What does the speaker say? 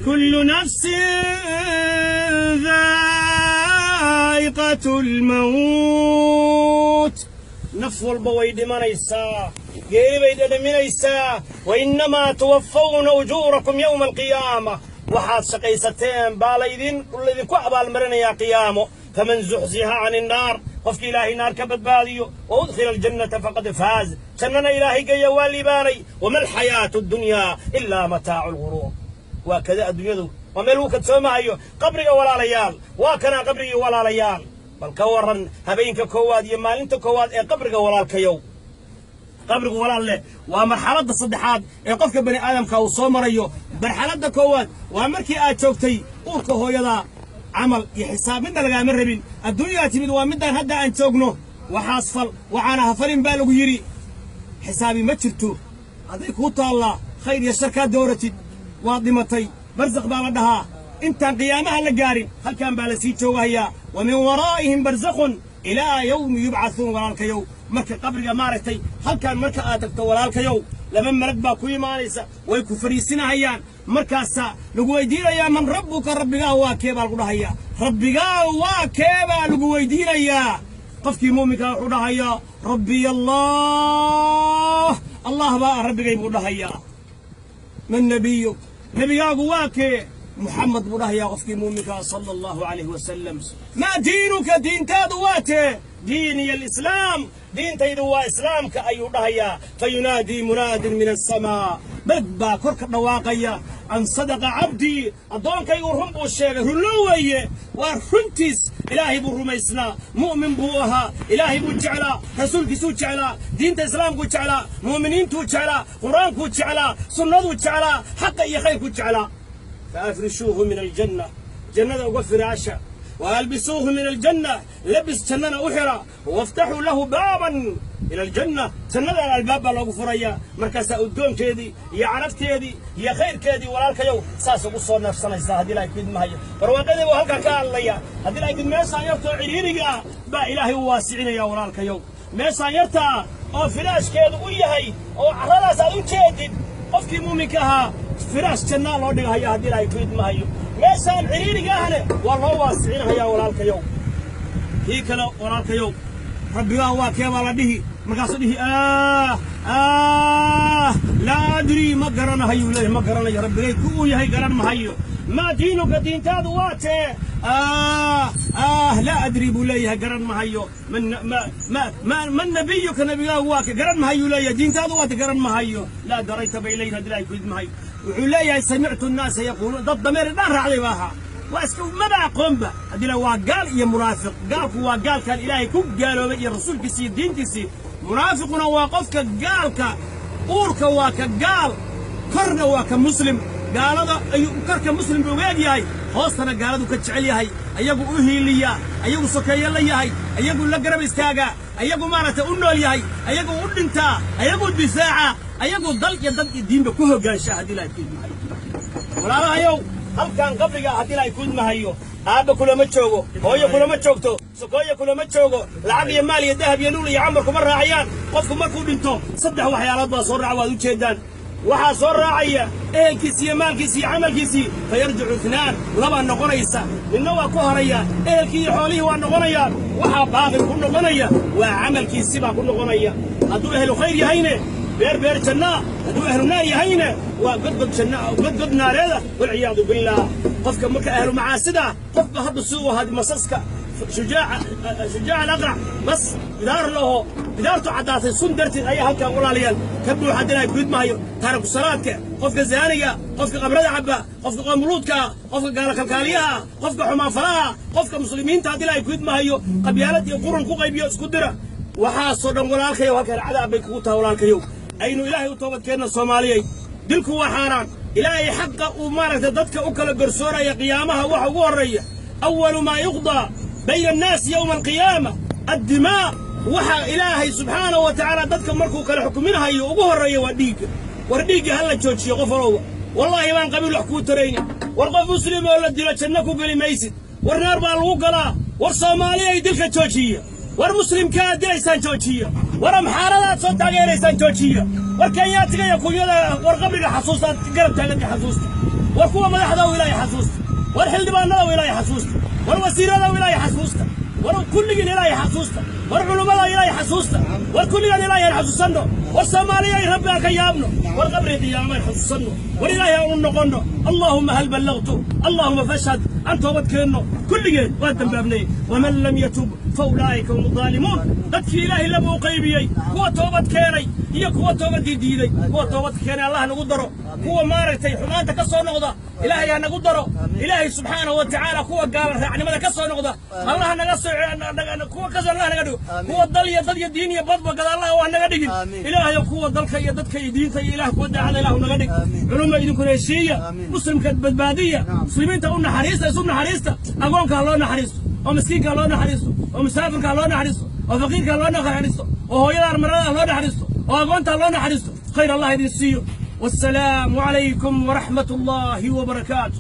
كل نفس ذائقة الموت. Naf walba way dhimanaysaa, geeri bay dhadhaminaysaa. وإنما توفون أجوركم يوم القيامة. Waxaad shaqaysateen baa laydinku abaalmarinayaa qiyaamo. فمن زحزح عن النار, qofki Ilaahay naar ka badbaadiyo, وأدخل الجنة فقد فاز, jannana Ilaahay geeya, waa liibaanay. وما الحياة الدنيا إلا متاع الغرور. Waa kada, adduunyadu waa meel lagu kadsoomahayo. Qabriga, walaalayaal, waa kanaa qabrigii. Walaalayaal, bal ka warran habeenka koowaad iyo maalinta koowaad ee qabriga, walaalkayow? Qabrigu, walaal leh, waa marxaladda saddexaad ee qofka bani aadamka uu soo marayo. Marxaladda koowaad waa markii aad joogtay uurka hooyada, camal iyo xisaab midna lagaama rabin. Adduunyaa timid, waa middaan hadda aan joogno. Waxaas fal, waxaana ha falin baa lagu yidhi. Xisaabi ma jirto, hadday kuu taallaa khayr iyo shar kaa dooratid. Waad dhimatay, barsakh baa la dhahaa. Intaan qiyaamaha la gaarin halkan baa la sii joogahayaa. ومن ورائهم برزخ إلى يوم يبعثون. Walaalkayow, marka qabriga maaragtay halkan marka aad tagto, walaalkayow, laba malag baa ku imaanaysa, way ku fadhiisinahayaan. Markaasaa lagu weydiinayaa: "من ربك?" Rabbigaa waa kee baa lagu dhahayaa. Rabbigaa waa kee baa lagu weydiinayaa. Qofkii muuminkaa wuxuu dhahayaa: "ربي الله." Allah baa rabbigay buu dhahayaa. "من نبيك?" Nebigaagu waa kee? Muxamed buu dhahayaa qofkii muuminkaa, صلى الله عليه وسلم. "ما دينك?" Diintaadu waa tee? "ديني الإسلام." Diintaydu waa Islaamka ayuu dhahayaa. فينادي مناد من السماء, malag baa kor ka dhawaaqaya: "أن صدق عبدي." Addoonkaygu run buu sheegay, runlo weeye, waa runtiis. Ilaahay buu rumaysnaa, mu'min buu ahaa, Ilaahay buu jeclaa, Rasuulkiisuu jeclaa, diinta Islaamkuu jeclaa, mu'miniintuu jeclaa, Qur-aankuu jeclaa, sunnaduu jeclaa, xaqa iyo khayrkuu jeclaa. "فأفرشوه من الجنة." Jannada uga firaasha. "وألبسوه من الجنة." Labis jannana u xira. "وافتحوا له بابا إلى الجنة." Jannadana albaab baa loogu furayaa. Markaasaa udgoonkeedii iyo carafteedii iyo khayrkeedii, walaalkayow, saas ugu soo neefsanaysaa, haddii Ilahay ku idmahayo. Barwaaqadii buu halkan ka hadlaya, haddii Ilahay kid. Meeshaan yartoo cidhiiriga ah baa Ilaahay u waasicinaya, walaalkayow. Meeshaan yartaa oo firaashkeedu u yahay oo carradaas aad u jeedid, qofkii muuminka ahaa firaash jannaa loo dhigahaya, haddii Ilaahay ku idmahayo. Meeshaan cidhiiriga ahne waa loo waasicinhayaa, walaalkayow. Kii kale, walaalkayow, rabbigaa waa kee baa la dhihi. Markaasuu dhihi: "Ah ah, لا أدري." Ma garanahayuu leeyahay, ma garanayo rabbigay ku uu yahay, garan mahayo. "ما دينك?" Diintaadu waa tee? "Ah ah, لا أدري" buu leeyahay, garan mahayo. Man ma ma ma "من نبيك?" Nabigaagu waa ke? Garan mahayuu leeyahay. Diintaadu waa te? Garan mahayo. "لا دريت" bay leeyihin, haddii Ilahay ku idmahayo. Wuxuu leeyahay: "سمعت الناس يقولون." Dad dameer dhaan raacday baa ahaa, waa iska maba aqoonba, haddii la waa gaal iyo munaafiq. Gaalku waa gaalkan Ilaahay ku gaaloobay iyo Rasuulkiisii iyo diintiisii. Munaafiquna waa qofka gaalka uurka waa ka gaal, korna waa ka muslim. Gaalada ayuu korka muslim buu uga eg yahay, hoostana gaaladu ka jecel yahay, ayagu u hiiliyaa, ayagu sokeeye la yahay, ayagu la garab istaagaa, ayagu maaragtay u nool yahay, ayagu u dhintaa, ayagu difaaca, ayagu dal iyo dad iyo diinba ku hoggaanshaa, haddii Ilahay ku idmahayo. Walaalahayow, halkan qabriga, haddii Ilahay ku idmahayo, aabba kulama joogo, hooyo kulama joogto, sokooyo kulama joogo, lacag iyo maal iyo dahab iyo luul iyo camar kuma raacayaan. Qofku markuu dhinto saddex waxyaalood baa soo raaca, waad u jeedaan. Waxaa soo raacaya ehelkiisi iyo maalkiisi iyo camalkiisii. فيرجع اثنان, labaa noqonaysa, midna waa ku haraya, ehelkii iyo xoolihii waa noqonayaan. Waxaa baaqi ku noqonaya waa camalkiisi baa ku noqonaya. Hadduu ehlu khayr yahayne, beer beer jannaa. Hadduu ehlu naar yahayne, waa godgod janna, godgod naareeda, والعياذ بالله. Qofka marka ehlu macaasida, qofba hadda siduu ahaa masaska, shujaaca, shujaaca alaqrac, bas bidaar laho, bidaartu caddaatay sun darteed ayaa halkan, walaalayaal, ka buuxa dinaa gudmahayo. Taariku salaadka, qofka zaaniga, qofka qabrada cabba, qofka qoomuluudka, qofka gaala kalkaaliyaha, qofka xumaanfalaha, qofka muslimiinta, haddii Ilaahay gudmahayo, qabyaalad iyo qurun ku qaybiyo, isku dira, waxaasoo dhan, walaalkayow, halkan cadaab bay kugu tahay. Walaalkayow, aynu Ilaahay u toobadkeenna. Soomaaliyay, dilku waa xaaraan. Ilaahay xaqa uu maaragtay dadka u kala garsooraya qiyaamaha waxa ugu horreeya: أول ما يقضى بين الناس يوم القيامة الدماء. Waxa Ilaahay subxaanahu wa tacaala dadka markuu kala xukuminahayo ugu horreeya waa dhiigga. War dhiigga ha la joojiyo. Qof walowba, wallaahi baan qabiil wax kuu tarayni. War qof muslim oo la dilo janno ku geli maysid. War naar baa lagu galaa. War Soomaaliyay, dilka joojiya. War muslimkaad dilaysaan joojiya. War Amxaaradaad soo taageeraysaan joojiya. War Kenyaatiga iyo kunyada, war qabriga xasuustaad garab taaganta xasuusta. War kuwa madaxda oo Ilaahay xasuusta, war xildhibaanada oo Ilaahay xasuusta, war wasiirada oo Ilaahay xasuusta, war kulligiin Ilaahay xasuusta, war culummada Ilaahay xasuusta, war kulligaan Ilaahay aan xasuusanno. War Soomaaliya, Rabbi aan ka yaabno. War qabri qiyaama aan xasuusanno. War Ilaahay aan u noqonno. Allaahumma hal ballagtu, allaahumma fashhad. Aan toobad keenno kulligeen, waa dambaabnay. Waman lam yatub fa ulaa'ika hum daalimuun. Dadkii Ilaahay laba u qaybiyey, kuwa toobad keenay iyo kuwa toobadkii diiday. Kuwa toobad keenay Allah nagu daro. Kuwa maaragtay xumaanta ka soo noqda Ilaahay ha nagu daro. Ilaahay subxaanahu wa tacaala kuwa gaala raacnimada ka soo noqda Allah naga soo, kuwa ka soo Allah naga dhigo. Kuwa dal iyo dad iyo diin iyo badba gada Allah waa naga dhigin. Ilaahay kuwa dalka iyo dadka iyo diinta iyo Ilaah kuwa daacada Ilaahu naga dhig. Culumma idinkuna heshiiya, muslimka badbaadiya, muslimiinta u naxariista, isu naxariista. Agoonka ha loo naxariisto, oo miskiinka ha loo naxariisto, oo musaafirka ha loo naxariisto, oo faqiirka ha loo naxariisto, oo hooyada armarada ha loo naxariisto, oo agoonta ha loo naxariisto. Khayr Allah idin siiyo. Wassalaamu calaykum waraxmat ullaahi wabarakaatu.